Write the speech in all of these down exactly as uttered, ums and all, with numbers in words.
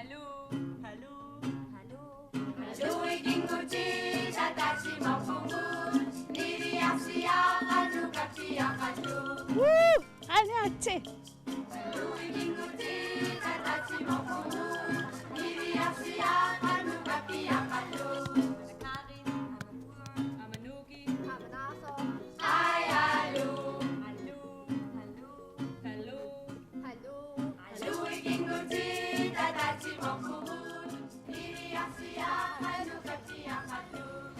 Hallo, hallo, hallo. Hallo, ikinngutit ataatsimorpugut, niviarsiaq qanoq kapiaqaluk. Woo! Qaaniaritsi. Hallo, ikinngutit ataatsimorpugut, niviarsiaq qanoq kapiaqaluk. Amanuk. Amanaasoq. Ai, hallo. Hallo. Hallo. Hallo. Hallo. Hallo, ikinngutit ataatsimorpugut. Niviarsiaq qanoq kapiaqaluk.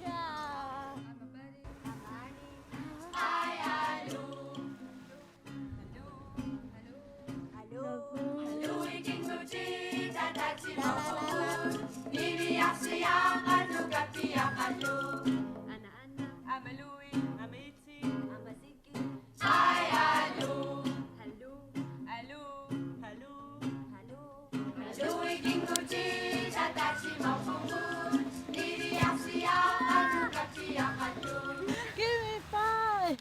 Jaa. Ai, hallo. Hallo, ikinngutit ataatsimorpugut, niviarsiaq qanoq kapiaqaluk. Ana, ana. Amalui, amitsi, amasiki. Ai, hallo. Hallo, hallo, hallo, hallo. Hallo, ikinngutit ataatsimorpugut, niviarsiaq qanoq kapiaqaluk. Give me five.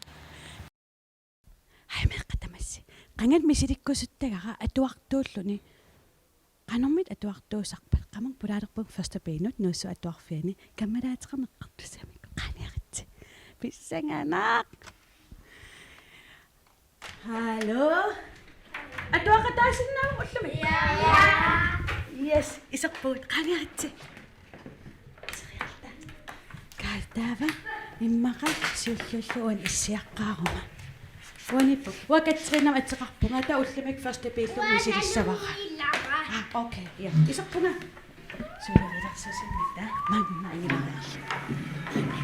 Hej, meeqqat tamassi. Qangat misilikkusuttagara atuartuulluni. Qanormita atuartuusarpat? Qamani pulaalerpunga første B-nut Nuussuup Atuarfiani kammalaateqarneq eqqartussigamikku. Qaaniaritsi. Pissanganaq. Hallo. Atuaqataasinnaavit ullumi? Jaa. Yes, iserpugut. Qaaniaritsi. Kaataava immaqa siulliullugu uani issiaqqaaruma. Uaniippoq. Uanga Katrinamut ateqarpunga, taava ullumikkut første B-llu misilissavara. Ah, okay. Ja. Iserpunga. Suliarilaarsuusimmata. Maanna ingilaariarlugu.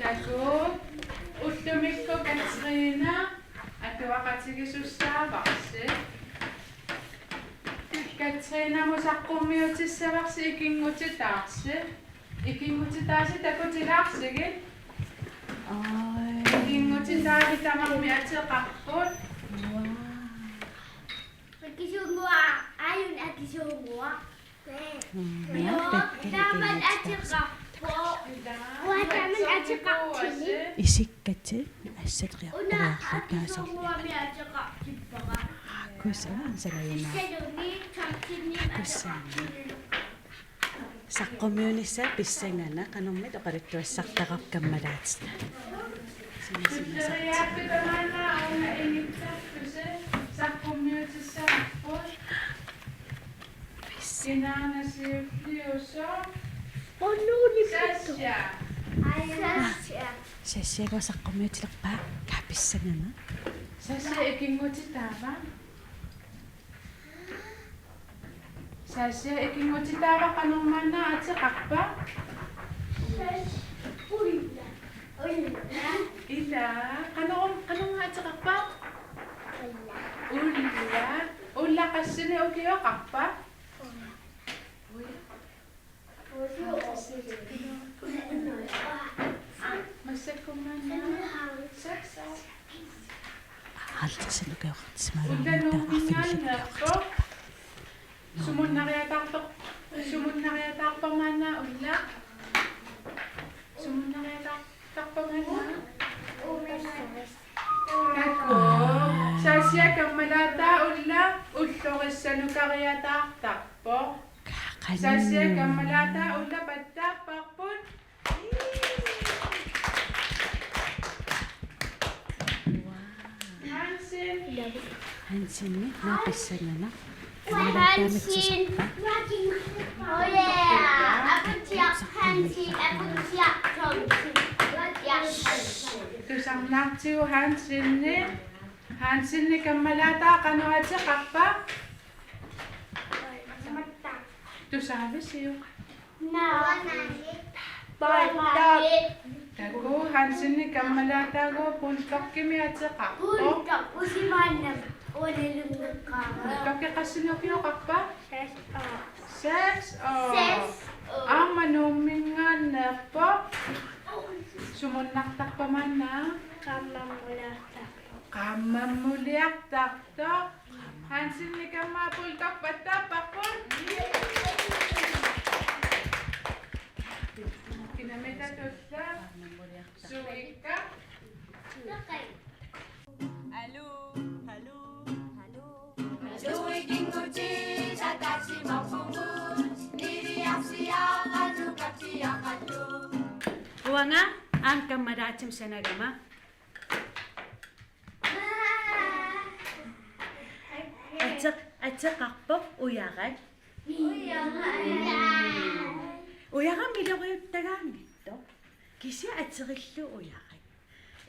Takuuk. Ullumikkut Katrina atuaqatigisussaavasi. Katrinamut saqqummiutissavarsi ikinngutitaarsi. Ikinngutitaasi takutilaarsigit. Ai. Ikinngutitaasi tamarmik ateqarput. Wow. Akisuumua, aajuna akisuumua. Mm, taamani ateqarpoq. Uanga taamani ateqartini. Isikkatit assat qiartoriarlugu taasarlugu. Una akisuumuami ateqartippara. Kusama sanajuna. Sissaluni, tamsinni. Kusama. Saqqummiunissaa pissanganaq, qanormita oqaluttuassartaqarpa kammalaatit? Suna, suna, suna. Tulleriiaarpit tamaanga una inittartusi saqqummiutissavarput. Kinaana siulliusoq? Sassia. Sassia. Sassiakkut saqqummiutilerpaa, kaa pissanganaq. Sassia ikinngutitaava? Sassia ikinngutitaava, qanormaanna ateqarpa? Sas-, ulla. Ulla. Ila, qanoq, qanormaa ateqarpa? Ulla. Ulla. Ulla qassinik ukioqarpa? Ulla. Ulla. Massakkut maanna. Sas. Halvtredsit ukioqartisimaat. Ulla Nuummingaanneerpoq. Sumunnariataartoq, sumunnariataarpa maanna, Ulla? Sumunnariataarpa maanna? Takuuk. Sassia kammalaataa Ulla ullorissanukariataartarpoq. Sassia kammalaataa Ulla pattaarparput. Hansen. Hansen, naa pissanganaq. Hansen. Oh yeah. Aputiaq Hansen, aputiaq Hansen. Yes. Tusarnaartigu Hansen. Hansen kammalaataa qanoq ateqarpa? Tusaavisiuk? Naa. Bulldog. Takuuk, Hansenip kammalaataagu bulldogimik ateqarpoq. Bulldog, usimaannam uanilinneqqaara. Bulldogip qassinik ukioqarpa? Seks år. Seks år. Seks år. Aamma Nuummingaanneerpoq. Sumunnartarpa maanna? Qaammamuliartarpoq. Qaammamuliartartoq. Hansenip kammaa bulldog pattaarparput. Kinamita tulla. Suikka. Hallo, hallo, hallo. Uanga aamma kammalaatima sanagama. Ateq-, ateqarpoq Ujarak. Ujarak miloriuttagaanngitsoq. Kisianni aterillugu Ujarak.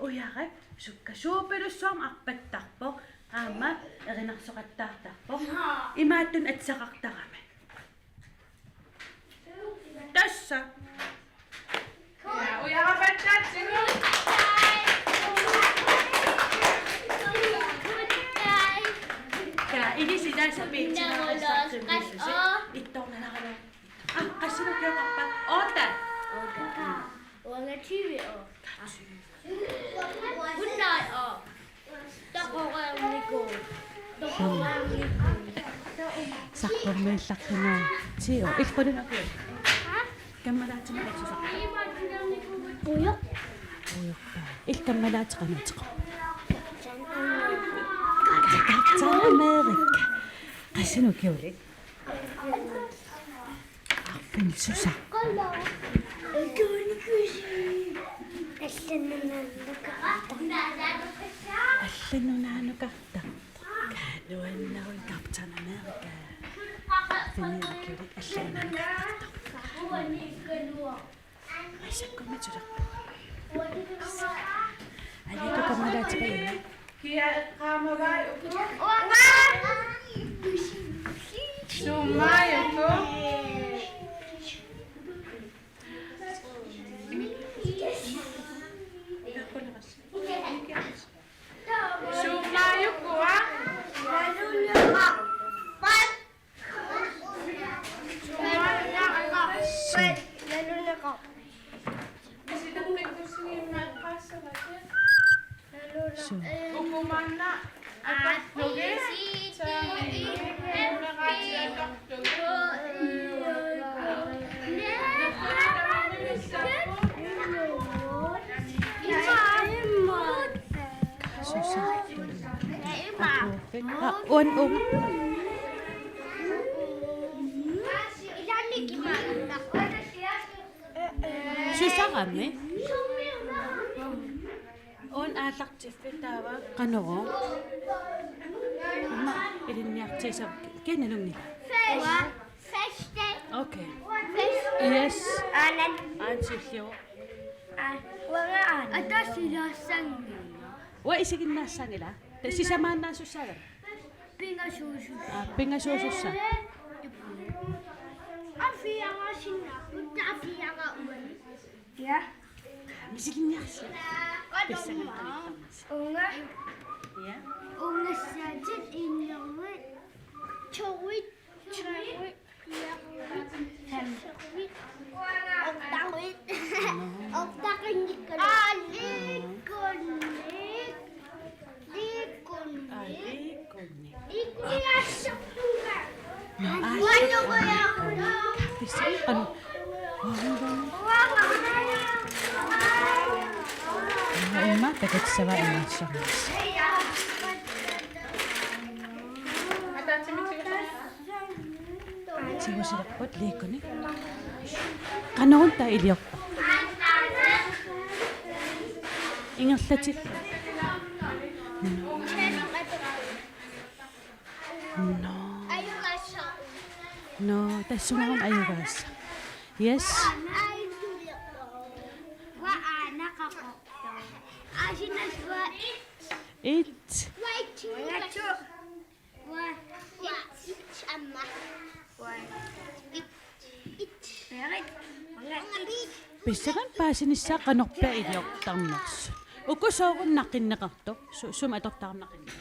Ujarak sukkasuupilussuarmik arpattarpoq, aamma erinarsoqattaartarpoq. Imaattunik atisaqartarami. Tassa. Ja, Ujarak pattaatsigu. Taa, ilisi tassa piitsinarissarsinnissasi. Ittornalaarlu. Aa, qassinik ukioqarpa? Otte. Uanga tyve år. Hundrede år. Toqoreernikuuvoq. Toqoreernikuuvoq. Saqqummiillaqqinaa. Ti år. Illit qulinik ukiulit? Kammalaatima qassusaa? Ujoq. Ujoq. Illit kammalaateqarnitsoq? Captain America. Qassinik ukiulit? Arfineq-susaa? Allanut naanukartoq. Allanut naanukartoq. Nuannaruit Captain America. Arfineq-susaa allanut naanukartoq. Massakkut matulerpoq. Aliikkut kammalaateqarpit? Kia eqqaamavai uku? Summai uku? Summai uku, aa? Suu. Susaa. Aa, uani, uani. Susaarami? Uani aallartiffik taava qanoq? Immaqa ilinniartigissavat. Kia nalunngilaq? Fest. Okay. Fest. Yes. Aanan. Aansilliu. Aa, uanga aanan. Ataasilaassannginnama. Uanga isiginnaassanngilaq. Tassa sisamaannaasussaagami. Pingasuusussaq. Aa, pingasuusussaq. Afiaga sinna, utta afiaga uani. Ja. Misilinniarsi. Pissanganartarnasi. Uunga. Ja. Uungassaatit inneruit. Toruit. Toruit. Fem. Otteruit. Otteqinnikkunik. Aa, liikkunnik. Liikkunnik. Aa, liikkunnik. Liikkunnik assortunga. Aa, liikkunnik. Pissanganaq. Immaqa takutissavaa imaassornissaq. Tigusilerput liikkunnik. Qanoruna taava iliortarpa? Ingerlatillugu. Nå. Nå, tassunga ajugaassaaq. Yes. Et. Pissanganaq paasinissaa qanorpiaq iliortarnersut. Uku soorunami naqinneqartoq. Su-, sumut atortarneqarneq.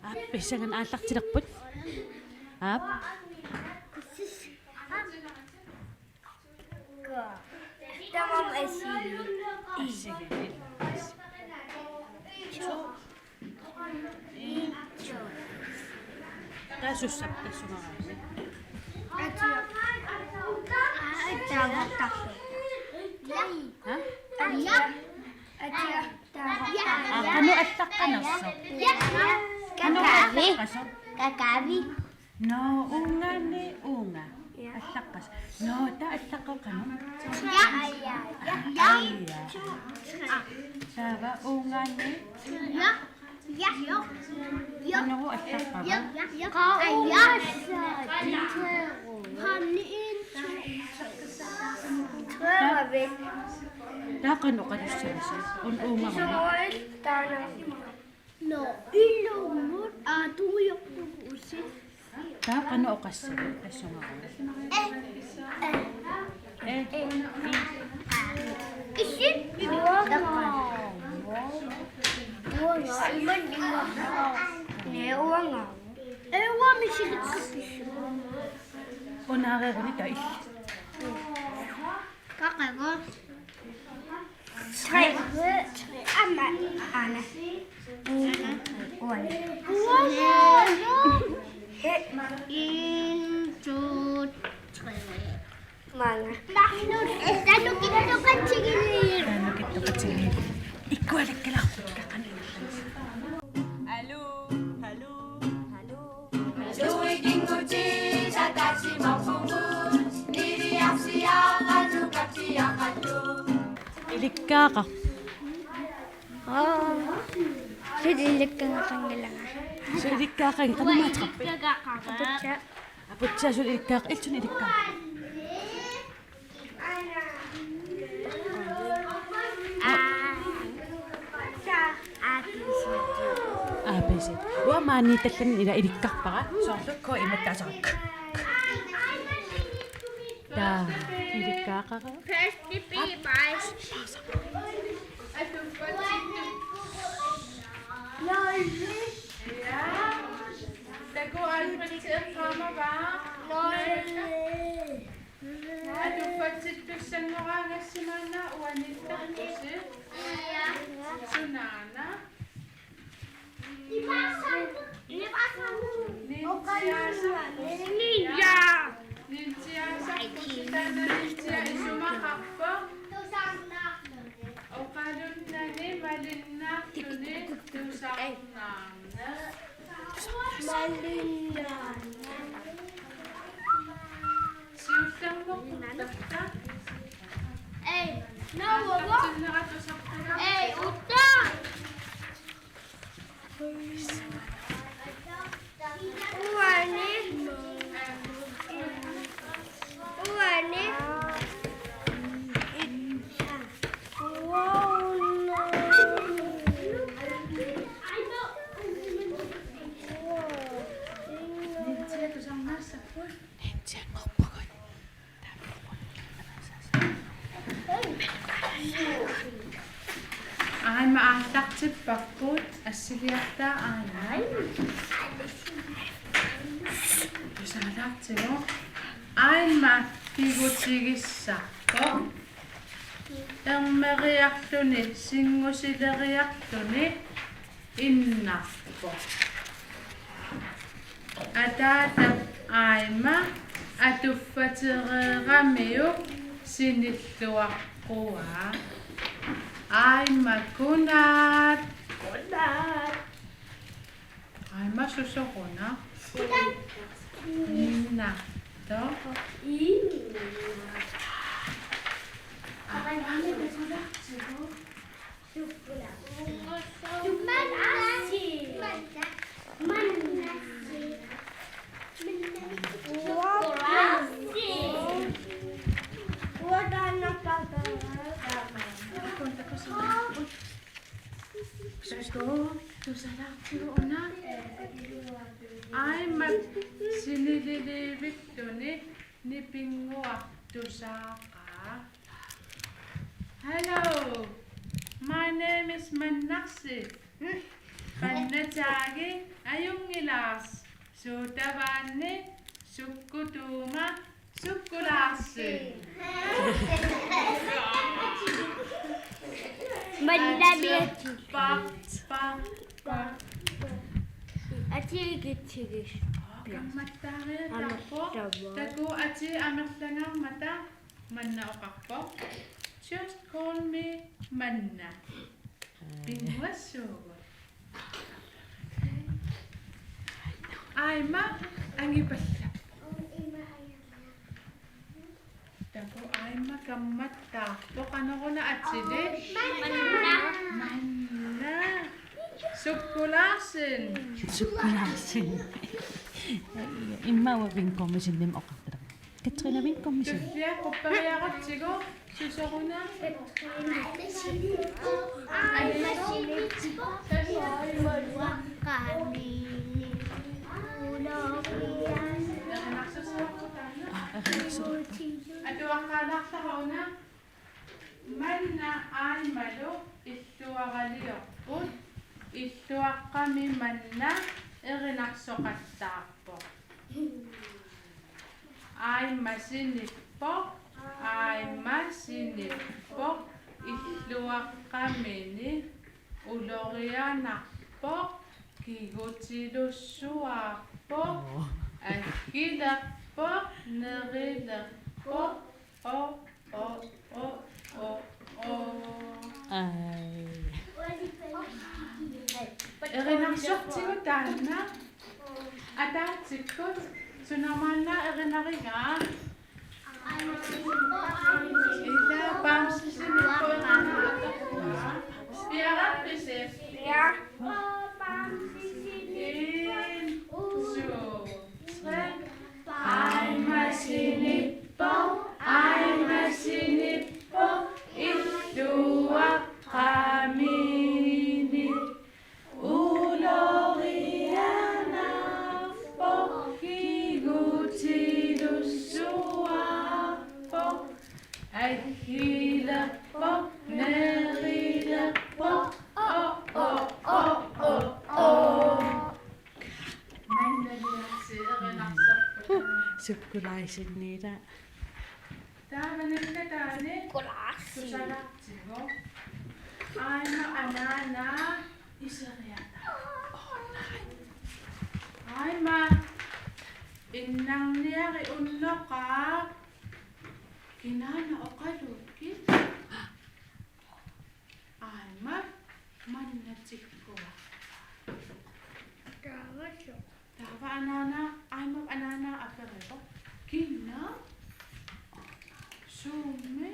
Aap, pissanganaq aallartilerput. Aap. Tamam, asili. Asili. Taava sussappa tassunga? Atia. Aa, taava tarlu. Ha? Atia. Atia. Taava. Aa, qanoq allaqqanersoq? Qanoq allaqqasoq? Kakavi. Nå, uungaanniit uunga. Ja. Allaqqas. Nå, taava allaqqavoq qanoq? Ja. Ja. Ja. Taava uungaanniit? Ja. Ja. Ja. Qanoq allaqqava? Ja. Ja. Ja. Ja. Taava qanoq oqalussavisi? Uunga uunga. Nå, ilumut aatuujorpugut usi. Taava qanoq oqassavit tassungaarlugu? Eh, eh, eh, eh. Issit? Uanga. Uanga. Iman uanga. Ne uanga. Eh, uanga misilikkakkit. Unaareeruni taava illit. Qaqagu. Tre. Tre. Aamma. Aana. Uani. Uani. He. En, to, tre. Maanga. Nanu kittoqatigiit. Nanu kittoqatigiit. Ikkualakkilaarput qaqani. Aluu, aluu, aluu. Ilikkagaq. Aa. Suli ilikkagaqanngilanga. Suli ilikkagaqanngilanga. Qanoq maatsoq? Ilikkagaqarpoq. Aputsiaq. Aputsiaq suli ilikkagaq. Illit suna ilikkagaq? A B C. Uanga maani tallamin ila ilikkarpara. Soorlu K imattaasara. Taava ilikkagaqarpoq. Takuuk Albrecht eqqaamavaa. Atuffatsittussanngoraagassi maanna uaniittarpusi. Sunaana? Ninja. Ninja. Ninja. Taanna ninja isumaqarpoq. Oqalunnani malinnaarluni tusarnaarneq. Malinnaarneq. Siullermik uttatta. Ei, no, uanga. Aallartinnera tusartagara. Ei, utta. Uani. Uani. Uani. Ninja tusarnaassapput. Ninjanngorpugut. Aamma aallartipparput, assiliartaa aamma. Tusalaartigu. Aamma pigutigissarpoq. Ermeriarluni, singusileriarluni, innarpoq. Ataatap aamma atuffatereeramiuk sinilluaqquaa. Aamma kunaat. Kunaat. Aamma susoq una? Innartoq. Aamma takulartigu. Susoq tusalaartigu una? Aamma sinililiivilluni nipinnguartusaaraa. Hello, my name is Mannarsi. Pannataagi ajunngilaarsi. Suutavaanni sukkutuuma sukkulaarsi. Mannamiatik. Pa, pa, pa. Atigitigis. Kammattaariataarpoq. Amerlava. Takuuk atii amerlangaarmata manna oqarpoq. Just call me Manna. Pinnguassuugut. Aamma Angipallappoq. Takuuk, aamma kammattaarpoq. Qanoruna atilik? Manna. Manna. Sukkulaarsin. Sukkulaarsin. Immaqa Vingummisinimik oqartara. Katrine Vingummisin. Tullia qupperiaratsigu susoruna. Atuaqqaalaartara una. Manna aammalu illuaraliorput, illuaqqami manna erinarsoqattaarpoq. Aamma sinippoq, aamma sinippoq, illuaqqamini ulorianarpoq, kigutilussuarpoq, aggilerpoq, nerilerpoq, o, o, o, o, o. Ai. Erinarsortigu taanna. Ataatsikkut, suna maanna erinarigaa? Ila bamsesinippoq erinarsoqattaarpoq. Piareerpisi? Ja. En, to, tre. Aamma sinippoq, aamma sinippoq, illuaqqamini ulorianarpoq, kigutilussuarpoq, aggilerpoq, nerilerpoq, o, o, o, o, o. Mannaviarsi erinarsorput. Sukkulaarsinniila. Taava nakkataani. Sukkulaarsi. Tusarartigu. Aamma anaana iseriata. Aamma innarniari unnoqaaq. Kinaana oqalukkit? Aamma manna tikkuarpaa. Taava suu. Taava anaana, aamma anaana aperivoq. Kina? Suumi?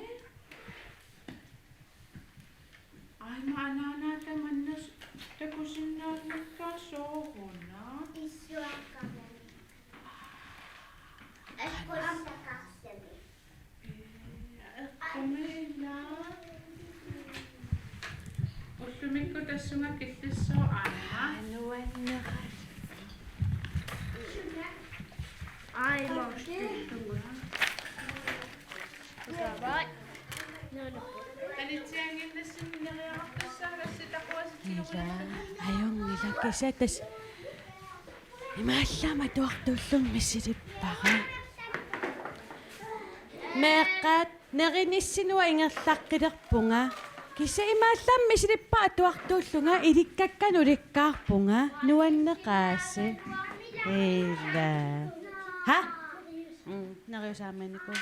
Aamma anaana tamanna s-, takusinnaannakka sooruna. Issuaqqamini. Eqqummi takarsami. Eqqumiina. Ullumikkut tassunga killissooq aamma. Nuanneqaaq. Ai, mos. Qanitsiannginnassinniariartussaagassiit taquasitigut. Ila, ajunngilaq, kisianni tassa imaallaat atuartuullunga misilippara. Meeqqat, nerinissinua ingerlaqqilerpunga. Kisianni imaallaat misilippara atuartuullunga, ilikkakkanut ulikkaarpunga. Nuanneqaasi. Ila. Ha? Mm, neriusaamaniku.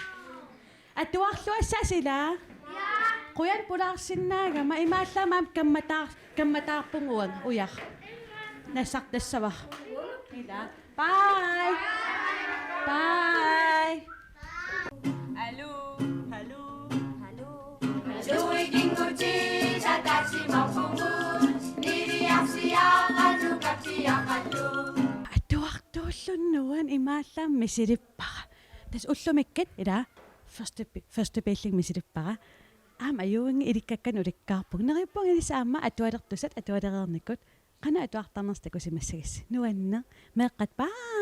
Atuarluassaasi ila. Qujan pulaarsinnaagama, imaallaat aamma kammataar-, kammataarpunga uanga, ujar. Nassartassavara. Ila. Bye. Bye. Hallo, hallo, hallo. Atuartuullunga nuan imaallaat misilippara. Tassa ullumikkut ila første bi-, første biilli misilippara. Aamma ajunngi ilikkakkanut ulikkaarpunga. Neriuppunga ilissi aamma atualertussat atualereernikkut. Qanoq atuartarnersoq takusimassagissi. Nuanneq. Meeqqat, bye.